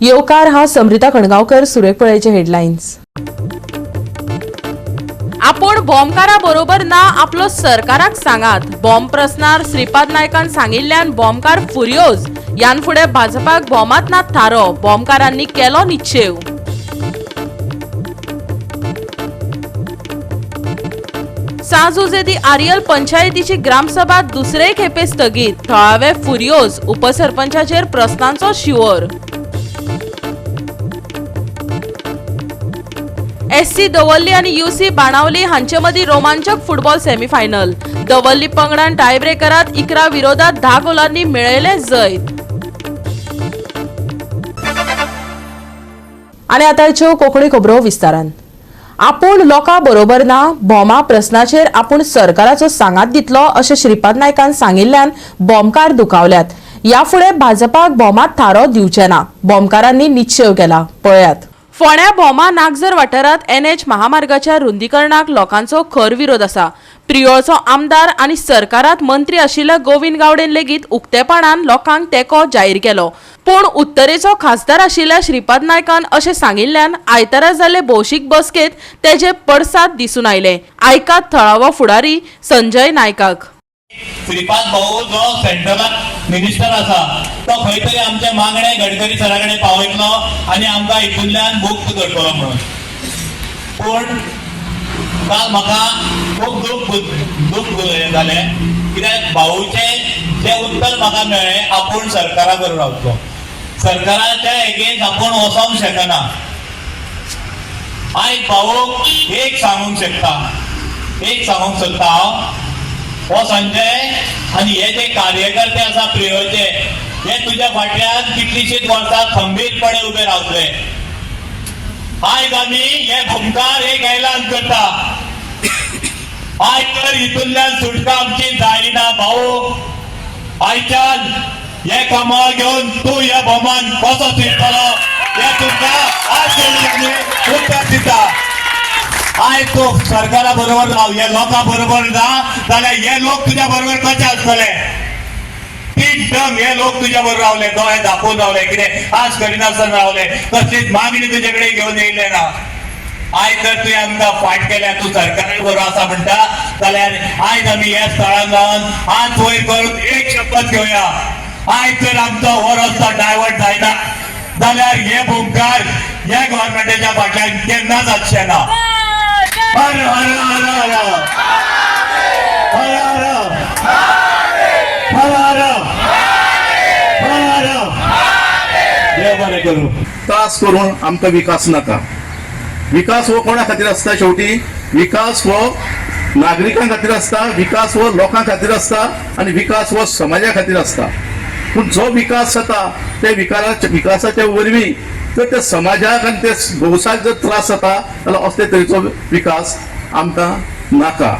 येवकार. हांव समृता कणगांवकर. सुरेख पळयचे हेडलायन्स. आपूण बॉम्बकारा बरोबर ना, आपलो सरकाराक सांगात. बॉम्ब प्रस्नार श्रीपाद नायकान सांगिल्ल्यान बॉम्बकार फुर्योज. यान फुडें भाजपाक भोमात ना थारो. बॉम्बकारांनी केलो निश्चेव. सांजुजे आरियल पंचायतीची ग्रामसभा दुसरे खेपे स्थगीत. थळावे फुर्योज. उपसरपंचाचेर प्रस्नांचो शिंवर. एससी दवर्ली आणि यूसी बाणावली हांचे मदीं रोमांचक फुटबॉल सेमीफायनल. दवर्ली पंगडान टायब्रेकरात 11 विरोधात 10 गोलांनी मेळयलें जैत. आणि आतांच्यो कोंकणी खबरो विस्तारान. आपूण लोकां बरोबर ना, भोमा प्रस्नाचेर आपूण सरकाराचो सांगात दितलो अशें श्रीपाद नायकान सांगिल्ल्यान बॉम्बकार दुखावल्यात. ह्या फुडें भाजपाक भोमात थारो दिवचे ना, बॉम्बकारांनी निश्चेव केला. पळयात. फोंड्या भोमा नागझर वाठारांत एनएच महामार्गाच्या रुंदीकरणाक लोकांचो खर विरोध आसा. प्रियोळचो आमदार आनी सरकारात मंत्री आशिल्ल्या गोविंद गावडेन लेगीत उक्तेपणान लोकांक तेंको जाहीर केलो. पूण उत्तरेचो खासदार आशिल्ल्या श्रीपाद नायकान अशें सांगिल्ल्यान आयतारा जाल्ले भौशीक बसकेत तेजे पडसाद दिसून आयले. आयकात थळावो फुडारी संजय नायकाक. श्रीपाद भाऊ जो सेंट्रलाक मिनिस्टर आसा, तो खंय तरी आमचे मागणे गडकरी सरा कडेन पावयतलो आनी आमकां हितूंतल्यान मुक्त करतलो म्हणून. पूण काल म्हाका खूब दुःख दुःख हें जालें, कित्याक भाऊचें जें उत्तर म्हाका मेळ्ळें, आपूण सरकारा बरोबर रावतलो, सरकाराच्या एगेन्स्ट आपूण वचोंक शकना. आयज भाऊक एक सांगूंक शकता, एक सांगूंक सोदता हांव, हो संजय आनी हे जे कार्यकर्ते आसा प्रियोळचे, हे तुज्या फाटल्यान कितलीशींच वर्सां खंबीरपणे उबे रावतले. आयज आमी हे भुमकार एक ऐलान करता, आयज तर हितूंतल्यान सुटका आमची जायना भाऊ, आयच्यान हे कमळ घेवन तूं ह्या भोमान कसो चिंतलो हे तुमकां आज आमी उत्तर दिता. आयज तूं सरकारा बरोबर राव, हे लोकां बरोबर ना जाल्यार हे लोक तुज्या बरोबर कशे आसतले? तीन टर्म हे लोक तुज्या बरोबर रावले, दोळे दाखोवन रावले, कितें आस करिनासतना रावले, कसलीच मागणी तुजे कडेन घेवन येयले ना. आयज जर तुवें आमकां फाट केल्या, तूं सरकारा बरोबर आसा म्हणटा जाल्यार आयज आमी ह्या स्थळान रावन हात वयर करून एक शपथ घेवया, आयज जर आमचो हो रस्तो डायवर्ट जायना जाल्यार हे भुमकार ह्या गव्हर्मेंटाच्या फाटल्यान केन्नाच आसचे ना. हर हर हर हर हर हर हर हर हर हर. देव बरें करूं. त्रास करून आमकां विकास नाका. विकास हो कोणा खातीर आसता? शेवटी विकास हो नागरिकां खातीर आसता, विकास हो लोकां खातीर आसता आनी विकास हो समाजा खातीर आसता. पूण जो विकास जाता, त्या विकासाच्या वरवीं जर त्या समाजाक आनी त्या भौसाक जर त्रास जाता जाल्यार असले तरेचो विकास आमकां नाका.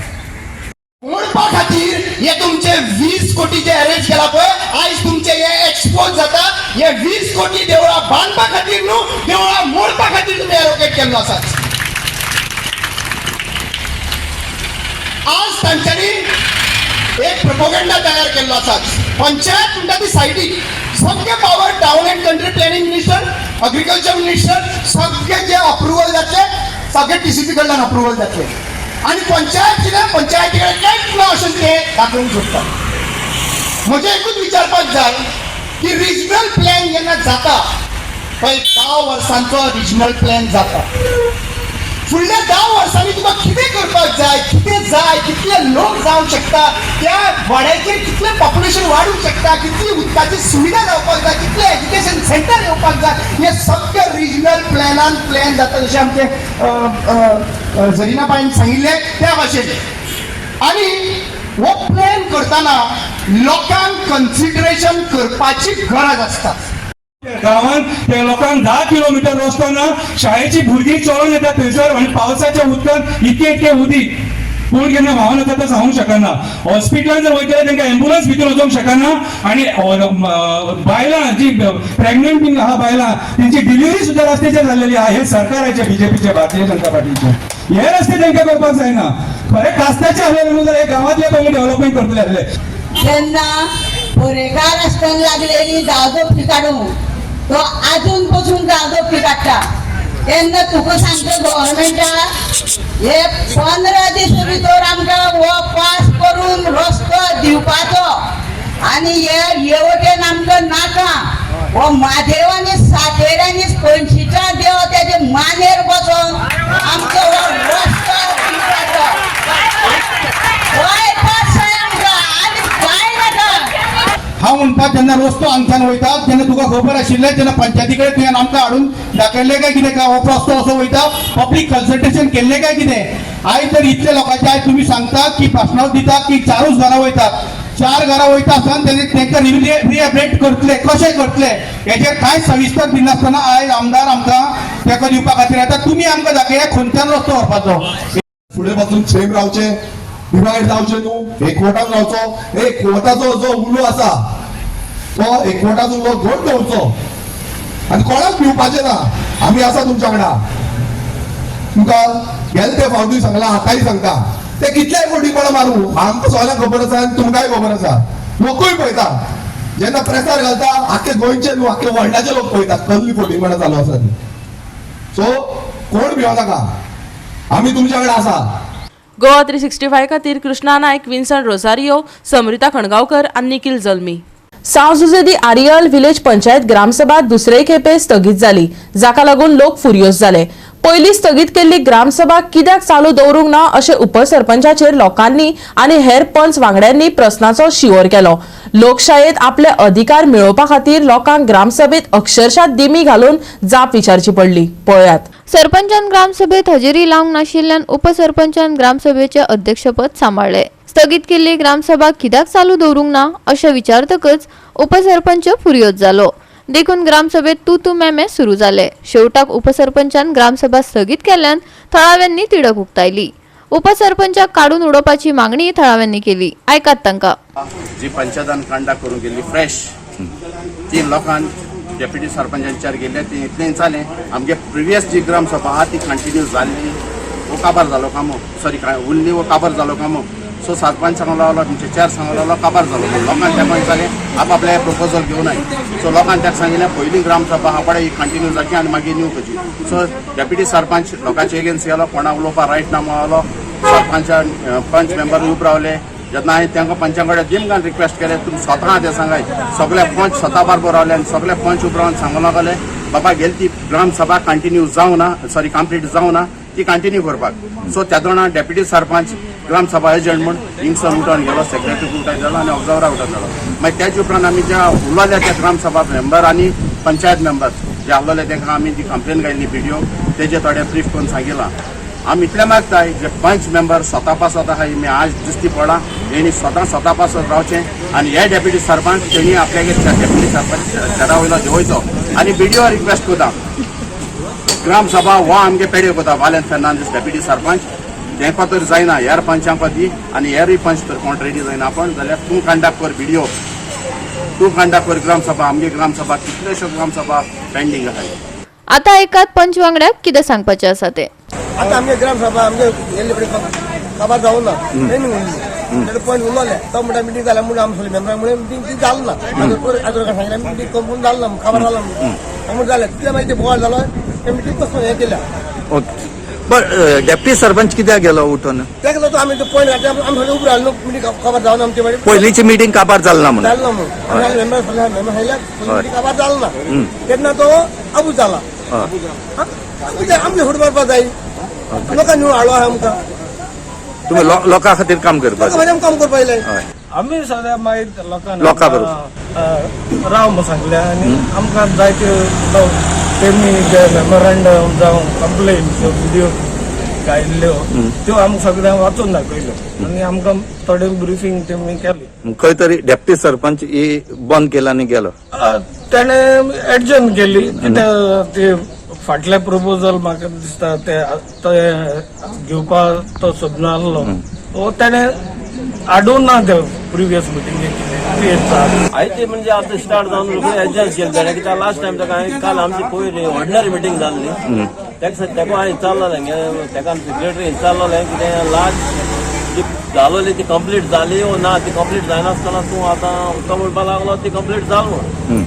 मोडपा खातीर हे तुमचे 20 कोटीचे अरेंज केला पळय, आयज तुमचे हे एक्सपोज जाता. हे 20 कोटी देवळां बांदपा खातीर न्हू, देवळां मोडपा खातीर तुमी एलोकेट केल्लो आसात. आज तांच्यांनी एक प्रोपोगंडा तयार केल्लो आसा. पंचायत म्हणटा ती सायडीक, सगळे power town and country planning minister, agriculture minister, सगळे जे अप्रुवल जातले, सगळे टीसीपी कडल्यान अप्रुवल जातले आनी पंचायत कितें, पंचायती कडेन कांयच ना अशें ते दाखोवंक सोदतात. म्हजें एकूच विचारपाक जाय की रिजनल प्लॅन जेन्ना जाता पळय, 10 वर्सांचो रिजनल प्लॅन जाता, फुडल्या 10 वर्सांनी तुका कितें करपाक जाय, कितें जाय, कितले लोक जावंक शकता, त्या वाड्याचेर कितलें पॉप्युलेशन वाडूंक शकता, कितली उदकाची सुविधा जावपाक जाय, कितले एज्युकेशन सेंटर येवपाक जाय, हे सगळे रिजनल प्लॅनान प्लॅन जाता, जशें आमचे झरिना बायन सांगिल्लें त्या भाशेन. आनी हो प्लॅन करतना लोकांक कन्सिडरेशन करपाची गरज आसता. गांवांत त्या लोकांक 10 किलोमिटर रस्तो ना. शाळेची भुरगीं चलोन येतात थंयसर आनी पावसाच्या उदकांत इतके इतके उदीक कोण केन्ना व्हांवन वता तो सांगूंक शकना. हॉस्पिटलान जर वयतले, तांकां एम्बुलन्स भितर वचोंक शकना आनी बायलां जी प्रेग्नंट बीन आहा बायलां, तेंची डिलिव्हरी सुद्दां रस्त्याचेर जाल्लेली आहा. हे सरकाराचे, बीजेपीचे, भारतीय जनता पार्टीचे हे रस्ते तांकां करपाक जायना. खरें कास्ताचे आसले न्हू जाल्यार हे गांवांतले पयलीं डेव्हलपमेंट करतले आसले. तेन्ना पर्येकार आसतना लागलेली जागो काडूंक. तो आजून पसून जागो काडटा. तेन्ना तुका सांगता गव्हर्मेंटा हे 15 दीस भितर आमकां हो पास करून रस्तो दिवपाचो आनी हे येवटेन आमकां नाका. हो म्हादेवानी सातेरांनी पणशीच्या देव तेजे मानेर बसोन आमकां हो रस्तो दिवपाचो. होय पास जाय आमकां आनी कांय नाका. हांव म्हणपा जेन्ना रस्तो हांगच्यान वयता तेन्ना तुका खबर आशिल्लें, जेन्ना पंचायती कडेन तुवें आमकां हाडून दाखयल्लें काय कितें, काय हो रस्तो असो वयता, पब्लीक कन्सल्टेशन केल्लें काय कितें? आयज जर इतले लोकांचे आयज तुमी सांगता की प्रश्नावर दिता की 4 घरां वयतात, 4 घरां वयता आसतना तेंकां रिहेबिलिटेट करतले कशें करतले हेजेर कांय सविस्तर दिनासतना आयज आमदार आमकां तेको दिवपा खातीर येता. तुमी आमकां दाखया खंयच्यान रस्तो व्हरपाचो. फुडें पासून सेम रावचें, डिवायड जावचें न्हू, एकवटान रावचो. एकवटाचो जो उलो आसा तो एकवटाचो उलो घट दवरचो आनी कोणाक भिवपाचें ना. आमी आसा तुमच्या वांगडा. तुमकां गेले ते फावटूय सांगलां, आतांय सांगता, ते कितलेय फटीपणां मारूं आमकां सगळ्यांक खबर आसा आनी तुमकांय खबर आसा. लोकूय पळयता जेन्ना प्रेसार घालता, आख्खे गोंयचे न्हू आख्खे वर्ल्डाचे लोक पळयता कसली फटीपणां चालू आसा ती. सो कोण भिवो नाका, आमी तुमच्या वांगडा आसा. गोवा 365 खातीर कृष्णा नायक, विन्सन रोजारियो, समृता खणगांवकर आनी निखिल जल्मी. साव जुजे दी आरियल विलेज पंचायत ग्रामसभा दुसरे खेपे स्थगीत जाली, जाका लागून लोक फुर्योज जाले. पयली स्थगीत केल्ली ग्रामसभा कित्याक चालू दवरूंक ना अशें उपसरपंचाचेर लोकांनी आनी हेर पंच वांगड्यांनी प्रस्नाचो शिंवर केलो. लोकशायेत आपले अधिकार मेळोवपा खातीर लोकांक ग्रामसभेत अक्षरशः दिमी घालून जाप विचारची पडली. पळयात. सरपंचान ग्रामसभेत हजेरी लावंक नाशिल्ल्यान उपसरपंचान ग्रामसभेचे अध्यक्षपद सांबाळ्ळे. स्थगीत केल्ली ग्रामसभा कित्याक चालू दवरूंक ना अशें विचारतकच उपसरपंच फुर्योज जालो. देखून ग्रामसभेत तू तू मेमे सुरू जाले. शेवटाक उपसरपंचान ग्रामसभा स्थगीत केल्ल्यान थळाव्यांनी तिडक उक्तायली. उपसरपंचाक काडून उडोवपाची मागणी थळाव्यांनी केली. आयकात तांकां. जी पंचायतान कंडक्ट करून गेल्ली फ्रेश ती लोकांक डेप्युटी सरपंचांचेर गेल्ले ती इतलें जालें. आमगे प्रिवियस जी ग्रामसभा आहा ती कंटिन्यू जाल्ली वो काबार जालो कामो, सॉरी उरली वो काबार जालो कामो. सो सरपंच सांगूंक लागलो, तुमचे चेर सांगूंक लागलो, काबार जालो. लोकांक तेका जालें आपआपले प्रपोजल घेवन आय. सो लोकांक ताका सांगिल्लें पयली ग्रामसभा आहा पळय ही कंटिन्यू जावची आनी मागीर न्यू करची. सो डेप्युटी सरपंच लोकांचे एगेन्स्ट गेलो, कोणाक उलोवपाक रायट ना म्हणलो. सरपंच पंच मेंबर उब रावले. जेन्ना हांवें तांकां पंचा कडेन दिमकान रिक्वेस्ट केलें, तुमी स्वता तें सांगाय, सगळे पंच स्वता बारबर रावले आनी सगळे पंच उब रावन सांगूंक लागले, बाबा गेली ती ग्रामसभा कंटिन्यू जावं ना, सॉरी कंप्लीट जावं ना, ती कंटिन्यू करपाक. सो त्या दोना डेप्युटी सरपंच ग्रामसभा एजंट म्हूण हिंगसर उठोवन गेलो, सेक्रेटरी उठोवन गेलो आनी ऑब्जर्वरा उठोवन गेलो. मागीर त्याच उपरांत आमी ज्या उरलेल्या त्या ग्रामसभा मेंबर आनी पंचायत मेंबर जे आहलोले तांकां आमी जी कंप्लेन घायल्ली व्हिडिओ तेजे थोडे ब्रीफ करून सांगिलां. आमी इतलें मागताय जे पंच मेंबर स्वता पासत आहा मी आज दिश्टी पडला तेणी स्वता स्वता पासत रावचें आनी हे डेप्युटी सरपंच तेणी आपल्यागे डेप्युटी सरपंच चेरा वयलो देंवयचो. आनी बीडीओ रिक्वेस्ट करता, ग्रामसभा हो आमगे पेडे करता वालेन फेर्नांदीस डेप्युटी सरपंच तेंका तर जायना, हेर पंचांक दी आनी हेरूय पंच तर कोण रेडी जायना आपण जाल्यार तूं कंडक्ट कर बीडीओ, तूं कंडक्ट कर ग्रामसभा. आमगे ग्रामसभा कितल्योश्यो ग्रामसभा पेंडींग आहाय. आतां एकात पंच वांगड्याक कितें सांगपाचें आसा तें. आता आमगे ग्रामसभा आमगे गेल्ले कडेन काबार जावं ना, पेंडींग उरली. तेणे पॉयंट उरलोले तो म्हणटा मिटींग जाल्या म्हणून आमी सगळे मेंबरां म्हणून मिटींग ती जाल ना. आजोर सांगलें मिटींग करून जाल ना, काबार जाला म्हणून जालें. तितले मागीर ते बोवाळ जालो, ते मिटींग कसो हें केल्या. ओके, बरं, डेप्टी सरपंच कित्याक गेलो उठून? तेका तो आमी तो पॉयंट घातले, आमी सगळे उबे रावले मिटींग काबार जावना आमचे मागीर पयलींची मिटींग काबार जाल ना म्हणून जाल ना म्हणून आमी मेंबर सगळे मेंबर सांगल्या मिटींग काबार जाल ना, तेन्ना तो आबूज जाला. आमचे फुडें मारपाक जाय, लोकांनी हाडलो आहा आमकां. तुम्ही लोकां खातीर काम करपाक लोकां काम करपाक येयले. आमी सद्या मागीर लोकांक लोकां बरोबर राव म्हूण सांगलें आनी आमकां जायत्यो तेमी जे मेमोरंडम जावं कंप्लेन व्हिडियो घायल्ल्यो त्यो आमकां सगळ्यांक वाचून दाखयल्यो आनी आमकां थोडे ब्रिफींग तेमी केली. खंय तरी डेप्टी सरपंच ही बंद केला आनी गेलो. तेणें एडजन केली कित्याक ते फाटले प्रपोजल म्हाका दिसता ते घेवपाक तो सोदना आहलो, सो तेणें हाडूंक ना ते प्रिवियस मिटिंगेक कितें. आयते म्हणजे आतां स्टार्ट जावन रोखडी एडजस्ट केली ताणें कित्याक लास्ट टायम ताका हांवें काल आमची पयर ऑर्डिनरी मिटींग जाल्ली, ताका हांवें विचारलेलें, ताका सेक्रेटरी विचारलेलें कितें लास्ट जी जालोली ती कंप्लीट जाली वो ना, ती कंप्लीट जायनासतना तूं आतां तो म्हणपाक लागलो ती कंप्लीट जाल म्हूण.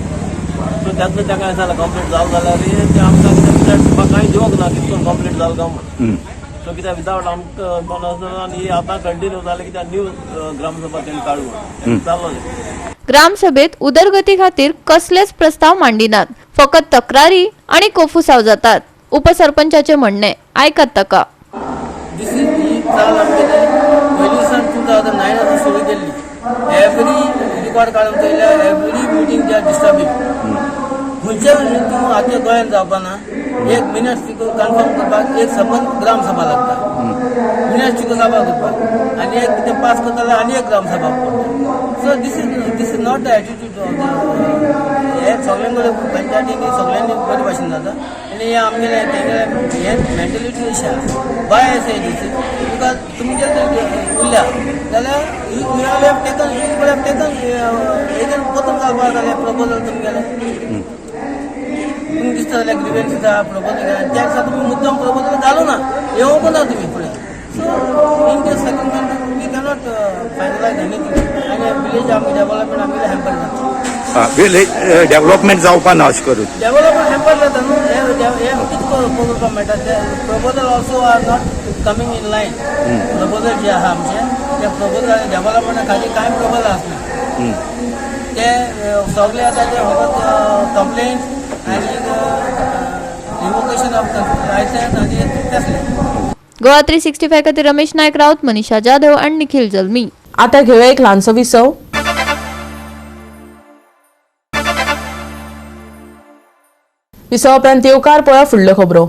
सो तेन्ना ताका जालें कंप्लीट जालें जाल्यार तें आमकां कितें कांय दिवंक ना कितकोन कंप्लीट जालें काय म्हूण. सो कित्याक विदावट आमकां आनी आतां कंटिन्यू जालें कित्याक न्यू ग्रामसभा तेणी काडून जाल्लो. ग्रामसभेत उदरगती खातीर कसलेच प्रस्ताव मांडिनात, फकत तक्रारी आणि कोफुसाव जातात. उपसरपंचाचे म्हणणे आयकात ताका. This is ही चाल आमगेली पयलीं सावन 2009 सुरू केल्ली. एवरी रिकॉर्ड काडून चोयल्यार every meeting they are disturbing. खंयच्या तूं आतां गोंयांत जावपाना एक मिनट्स तुका कन्फर्म करपाक एक सपन ग्रामसभा लागता, मिनट्स तुका सभा करपाक आनी एक कितें पास करता जाल्यार आनी एक ग्रामसभा पडटा. So this is not the attitude of the हे सगळ्यां कडेन पंचायतींनी सगळ्यांनी बरे भाशेन जाता आनी हे आमगेले तेंगेले हे मेंटलिटी अशें आसा बाय आसा दीस because तुमगे जर उरल्या जाल्यार you have taken you have taken हेजेर परतून घालपाक जालें प्रपोजल तुमगेलें. तुमकां दिसता जाल्यार ग्रिवन्स आसा प्रपोजल त्या दिसा तुमी मुद्दम प्रपोजल घालू ना, येवंक ना तुमी फुडें. So in this circumstance we cannot finalise anything आनी विलेज आमगे डेवलपमेंट आमगेलें हॅम्पर जाता. विलेज डेव्हलपमेंट जावपा ना अशें करून डेव्हलपमेंट हॅम्पर जाता न्हू. हे कितें करपाक मेळटा ते proposal also are not coming in line. Proposal जे आहा आमचे ते प्रपोजल डेव्हलपमेंटा खातीर कांय प्रपोजल आसना, ते सगळे आतां ते फकत कंप्लेंट आनी रिवोकेशन ऑफ लायसन्स आनी तसले. गोवा 365 खातीर रमेश नायक राऊत, मनीषा जाधव आणि निखिल जल्मी. आता घेऊया एक ल्हानसो विसव. विसवा उपरांत येवकार पळया फुडल्यो खबरो.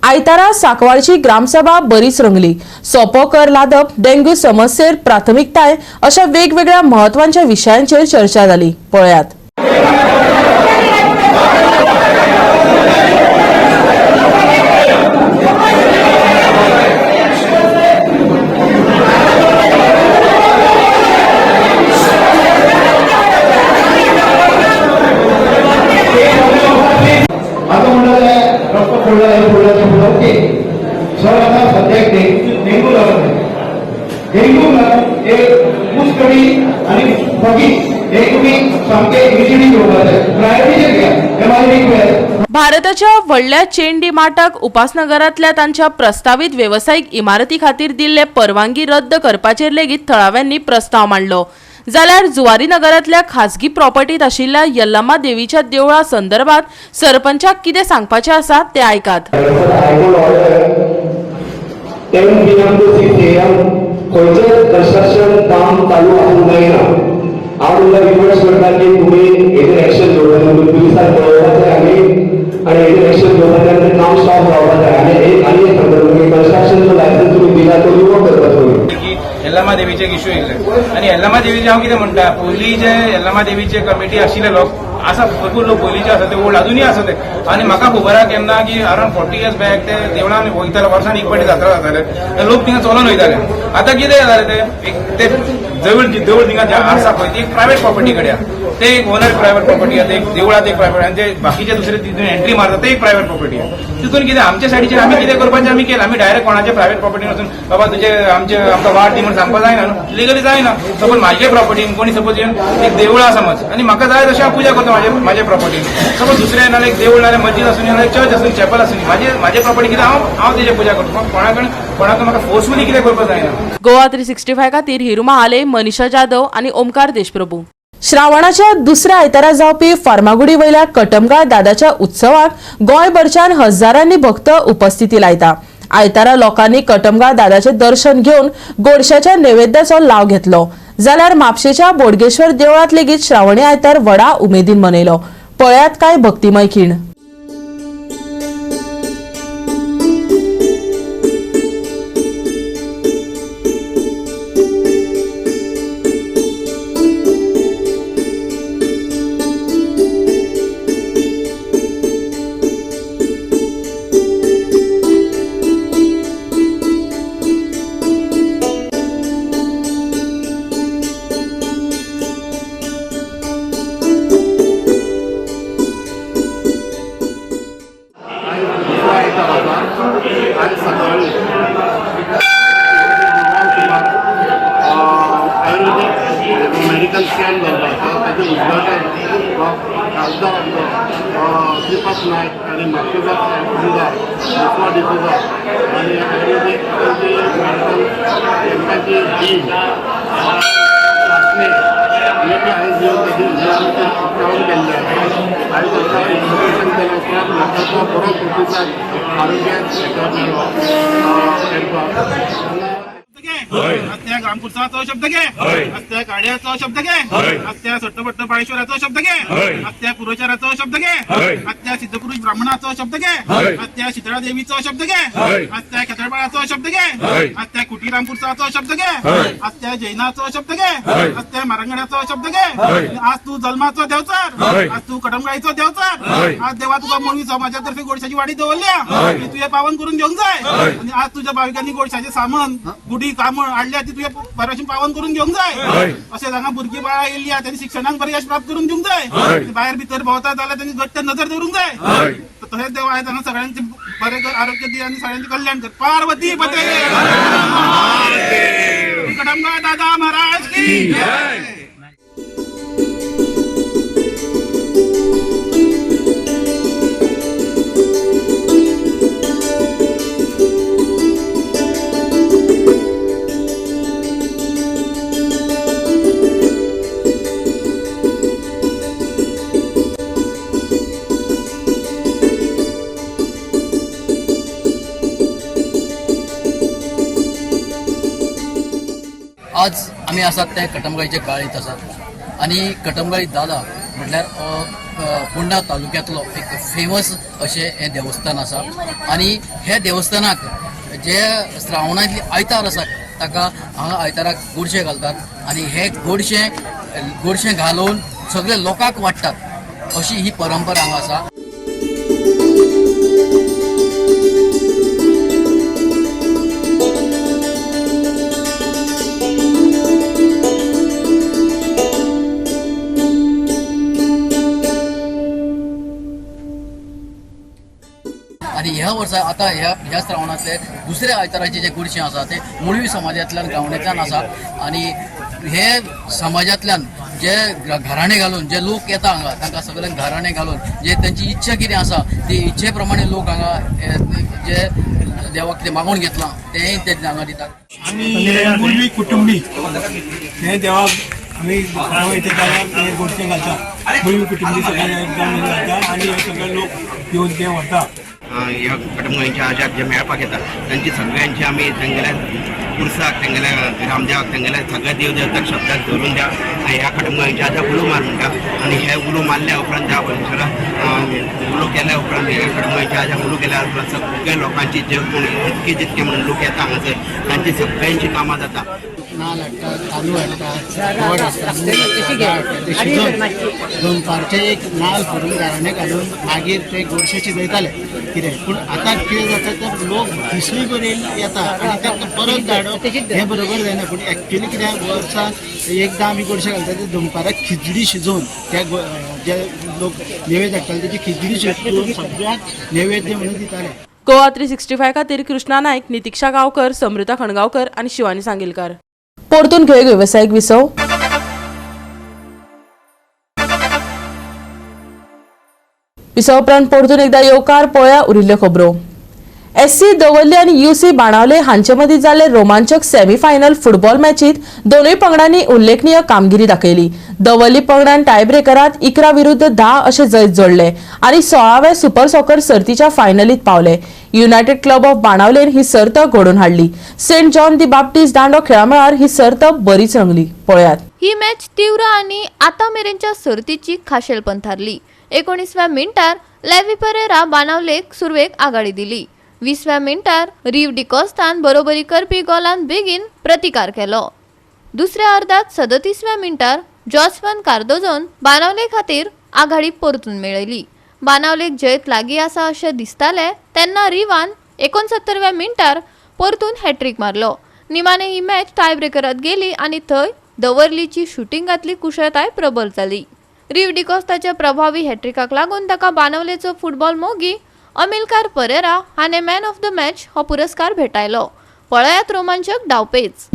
आयतारा साकवाळची ग्रामसभा बरीच रंगली. सोपो कर लादप, डेंग्यू समस्येर प्राथमिकताय अशा वेगवेगळ्या म्हत्वाच्या विशयांचेर चर्चा जाली. पळयात. भारताच्या व्हडल्या चेन डी मार्टाक उपासनगरांतल्या तांच्या प्रस्तावीत वेवसायीक इमारती खातीर दिल्ले परवानगी रद्द करपाचेर लेगीत थळाव्यांनी प्रस्ताव मांडलो. जाल्यार जुवारी नगरांतल्या खासगी प्रॉपर्टीत आशिल्ल्या यल्लम्मा देवीच्या देवळा संदर्भात सरपंचाक कितें सांगपाचें आसा तें आयकात. 10 PM to 6 AM खंयचें कन्स्ट्रक्शन काम चालू आसूंक जायना. हांव तुमकां रिक्वेस्ट करता की तुमी हेजेर एक्शन घेवपाक जाय, पुलिसांक कळोवपाक जाय आनी हेजेर एक्शन घेवपाक जाय आनी काम स्टॉप जावपाक जाय. आनी आनी एक सांगता तुमी कन्स्ट्रक्शनचो लायसन्स तुमी दिला तो रिवोक करपाचो. की यल्लम्मा देवीचे एक इश्यू येयल्ले आनी यल्लम्मा देवीचे हांव कितें म्हणटा, पयलीं जे यल्लम्मा देवीचे कमिटी आशिल्ले लोक आसा, भरपूर लोक पयलींचे आसा ते ओल्ड अजुनूय आसा ते. आनी म्हाका खबर आहा केन्ना की अरावंड 40 इयर्स बॅक ते देवळान वयताले, वर्सान एक फावटी जात्रा जाताले, लोक थिंगा चलोन वयताले. आतां कितें जालें ते एक देवूळ थिंगा आसा पळय ती एक प्रायवेट प्रॉपर्टी कडेन आहा, ते एक ओनर प्रायवेट प्रॉपर्टी आहा, ते एक देवळात एक प्रायवेट आनी ते बाकीचे दुसरे तितून एंट्री मारता ते एक प्रायवेट प्रॉपर्टी आहा. तितून कितें आमच्या सायडीचेर आमी कितें करपाचें आमी केलें, आमी डायरेक्ट कोणाचे प्रायवेट प्रॉपर्टीन वचून बाबा तुजे आमचे आमकां वाट दी म्हूण सांगपाक जायना न्हू, लिगली जायना. सपोज म्हाजे प्रॉपर्टीन कोणी सपोज येवन एक देवूळ आसा समज आनी म्हाका जाय तशें हांव पुजा करता म्हाजे प्रॉपर्टीन. सपोज दुसरें नाल्यार एक देवूळ नाल्यार मस्जीद आसूं नाल्यार चर्च आसूं चॅपल आसूं म्हाजे प्रॉपर्टी कितें हांव तेजेर पुजा करता, कोणाक म्हाका फोर्सफुली कितें करपाक जायना. गोवा 365 खातीर हिरुमा आले, मनीषा जाधव आनी ओमकार देशप्रभू. श्रावणाच्या दुसऱ्या आयतारा जावपी फार्मागुडी वयल्या कटमगाळ दादाच्या उत्सवाक गोंयभरच्यान हजारांनी भक्त उपस्थिती लायता. आयतारा लोकांनी कटमगाळ दादाचें दर्शन घेवन गोडशाच्या नैवेद्याचो लाव घेतलो. जाल्यार म्हापशेच्या बोडगेश्वर देवळांत लेगीत श्रावणी आयतार व्हडा उमेदीन मनयलो. पळयात काय भक्तिमय खीण. प्रताप नायक आनी म्हापशेचो आमदार विश्वा डिसोजा आनी आयुर्वेदीक तांची मेडिकल कॅम्पाची डीन हे बी आयज येवन ताची हें आमचें उक्तावण केल्लें आसा. आयज तांकां इनॉग्रेशन केल्या उपरांत लोकांचो बरो प्रतिसाद आरोग्याक हेका मेळ्ळो कॅम्पाक. हत्या ग्रामपुरसाचो शब्द घे, हत्या काड्याचो शब्द घे, हत्या सट्टभट्ट बाळेश्वराचो शब्द घे, हत्या पुरोचाराचो शब्द घे, हत्या सिद्धपुरुष ब्राह्मणाचो शब्द घे, हत्या शीतळा देवीचो शब्द घे, हत्या खेतरबाळाचो शब्द घे, हत्या कुटीरामपुरसाचो शब्द घे, हत्या जैनाचो शब्द घे, हत्या मारंगणाचो शब्द घे. आज तू जल्माचो देवचार, आज तू कटमगाळीचो देवचार, आज देवा तुका मुळवी समाजा तर्फे गोडशाची वाडी दवरल्या, ती तुवें पावन करून घेवंक जाय. आनी आज तुज्या भाविकांनी गोडशाचें सामान गुडी कामळ हाडल्या ती तुवें बऱ्याशी पावन करून घेवंक जाय. अशें हांगा भुरगीं बाळां येयल्ली आहा तेणी शिक्षणाक बरें यश प्राप्त करून दिवंक जाय. भायर भितर भोंवता जाल्यार तेणी घट्ट नजर दवरूंक जाय. तशेंच देवा आयज हांगा सगळ्यांचे बरें कर, आरोग्य दी आनी सगळ्यांचें कल्याण कर. पार्वती पते कटमगाळ दादा महाराज की जय. आज आमी आसात ते कटमगाळीच्या गाळीत आसात आनी कटमगाळी दादा म्हटल्यार फोंडा तालुक्यांतलो एक फेमस अशें हें देवस्थान आसा आनी हे देवस्थानाक जे श्रावणांतली आयतार आसा ताका हांगा आयताराक गोडशें घालतात आनी हे गोडशें घालून सगळे लोकांक वाडटात अशी ही परंपरा हांगा आसा. आनी ह्या वर्सा आतां ह्या श्रावणांतले दुसऱ्या आयताराचे जे गोडशें आसा ते मुळवी समाजांतल्यान गावणेंतल्यान आसा आनी हे समाजांतल्यान जे घराणे घालून जे लोक येता हांगा तांकां सगळ्यांक घराणे घालून जे तांची इच्छा कितें आसा ती इच्छे प्रमाणे लोक हांगा जे देवाक कितें मागून घेतलां तेंय ते हांगा दितात. आमी मुळवी कुटुंबी हे देवाक आमी घरा वयता जाल्यार ते गोडशें घालता. मुळवी कुटुंबी सगळे एकदम घालता आनी हे सगळे लोक येवन ते व्हरता. ह्या कटमगाळीच्या आजाक जे मेळपाक येता तांची सगळ्यांची आमी तेंगेल्या पुरसाक तेंगेल्या रामदेवाक तेंगेल्या सगळ्या देव देवताक शब्दाक धरून द्या ह्या कटमगाळीच्या आजाक उलो मार म्हणटा आनी हे उलो मारल्या उपरांत त्या परमेश्वरा उलो केल्या उपरांत ह्या कटमगाळीच्या आजाक उलो केल्या उपरांत सगळ्या लोकांची जे कोण जितके जितके म्हणून लोक येता हांगासर तांची सगळ्यांची कामां जाता. नाल हाडटा, तांदूळ हाडटा, गोड हाडटा, ते शिजोवन दनपारचें एक नाल करून घराणें घालून मागीर ते गोडशें शिजयताले कितें. पूण आतां कितें जाता तर लोक दुसरी कडेन येता आनी तांकां परत धाडप हें बरोबर जायना. पूण एक्चुली कितें वर्साक एकदां आमी गोडशें घालता ते दनपाराक खिचडी शिजोवन त्या जे लोक नैवेद्य हाडटाले तेची खिचडी शिजोवन सगळ्यांक नैवेद्य म्हणून दिताले. गोवा 365 खातीर कृष्णा नायक, नितिक्षा गांवकर, समृता खणगांवकर आनी शिवानी सांगिलकार. परतून घेवया वेवसायीक विसव. विसव उपरांत परतून एकदा येवकार पळया उरिल्ल्यो खबरो. एससी दवर्ली आनी यूसी बाणावले हांचे मदीं जाल्ले रोमांचक सेमीफायनल फुटबॉल मॅचीत दोनूय पंगडांनी उल्लेखनीय कामगिरी दाखयली. दवर्ली पंगडान टायब्रेकरात 11-10 अशें जैत जोडले आनी 16व्या सुपर सॉकर सर्तीच्या फायनलीत पावले. युनायटेड क्लब ऑफ बाणावलेन ही सर्त घडोवन हाडली. सेंट जॉन दी बाप्टिस्ट दांडो खेळामळार ही सर्त बरीच रंगली. पळयात. ही मॅच तीव्र आनी आतां मेरेनच्या सर्तीची खाशेलपण थारली. 19व्या मिनटार लेवी परेरा बाणावलेक सुरवेक आघाडी दिली. 20व्या मिनटार रीव डिकॉस्तान बरोबरी करपी गोलान बेगीन प्रतिकार केलो. दुसऱ्या अर्दात 37व्या मिनटार जॉस्वन कार्दोजोन बाणावले खातीर आघाडी परतून मेळयली. बाणावलेक जैत लागीं आसा अशें दिसतालें तेन्ना रिवान 69व्या मिनटार परतून हॅट्रीक मारलो. निमाणे ही मॅच टायब्रेकरात गेली आनी थंय दवर्लीची शुटिंगांतली कुशळताय प्रबल जाली. रीव डिकॉस्ताच्या प्रभावी हॅट्रिकाक लागून ताका बाणावलेचो फुटबॉल मोगी अमिलकार परेरा हाणें मॅन ऑफ the match हो पुरस्कार भेटायलो. पळयात रोमांचक डावपेच.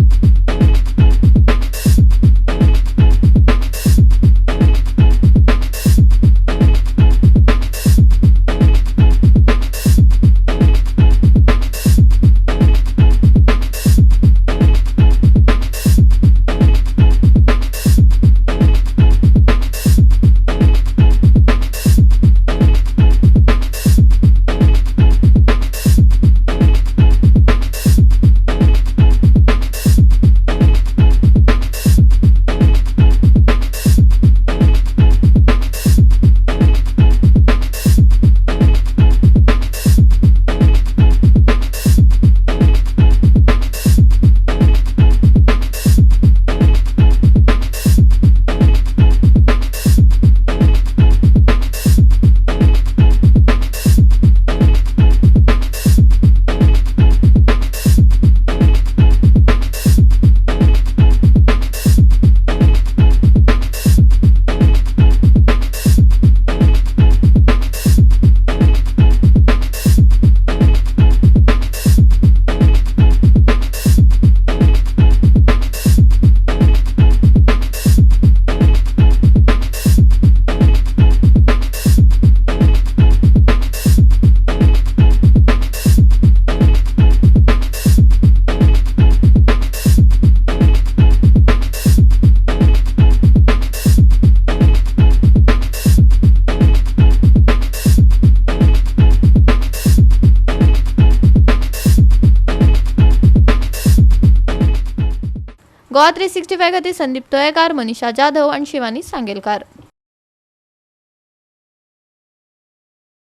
गोवा 365 खातीर संदीप तोयेकार, मनीषा जाधव आनी शिवानी सांगेलकार.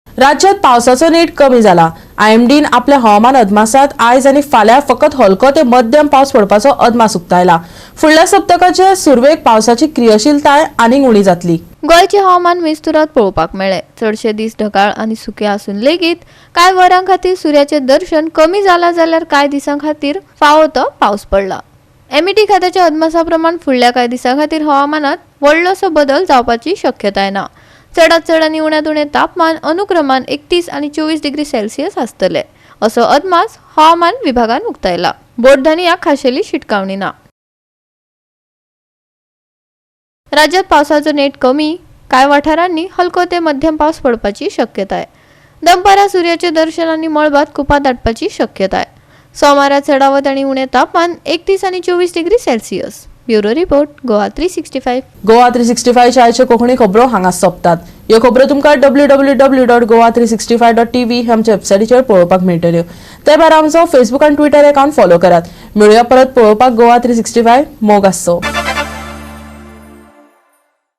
राज्यात पावसाचो नेट कमी जाला. आयएमडीन आपल्या हवामान अदमासात आयज आनी फाल्यां फकत हलको ते मध्यम पावस पडपाचो अदमास उक्तायला. फुडल्या सप्तकाचे सुरवेक पावसाची क्रियाशीलताय आनीक उणी जातली. गोंयचें हवामान मिस्तुरात पळोवपाक मेळ्ळें. चडशे दीस ढगाळ आनी सुके आसून लेगीत कांय वरां खातीर सुर्याचें दर्शन कमी जालां जाल्यार कांय दिसां खातीर फावो तो पावस पडला. एमईटी खात्याच्या अदमासा प्रमाण फुडल्या कांय दिसां खातीर हवामानात व्हडलोसो बदल जावपाची शक्यताय ना. चडात चड आनी उण्यांत उणें तापमान अनुक्रमान 31 आनी 24 डिग्री सेल्सियस आसतले असो अदमास हवामान विभागान उक्तायला. बोटधनयाक खाशेली शिटकावणी ना. राज्यात पावसाचो नेट कमी, कांय वाठारांनी हलको ते मध्यम पावस पडपाची शक्यताय. दनपारां सुर्याचें दर्शन आनी मळबांत कुपां दाटपाची शक्यताय. सोमारा चडावत आनी उणें तापमान 31 आनी 24 degree Celsius. Bureau report, Goa 365. Goa 365 आयच्यो कोंकणी खबरो हांगा सोंपतात. ह्यो खबरो तुमकां www.goa365.tv ह्या आमच्या वेबसायटीचेर पळोवपाक मेळटल्यो. ते भायर आमचो फेसबूक आनी ट्विटर अकाउंट फॉलो करात. मेळुया परत पळोवपाक गोवा 365. मोग आसचो.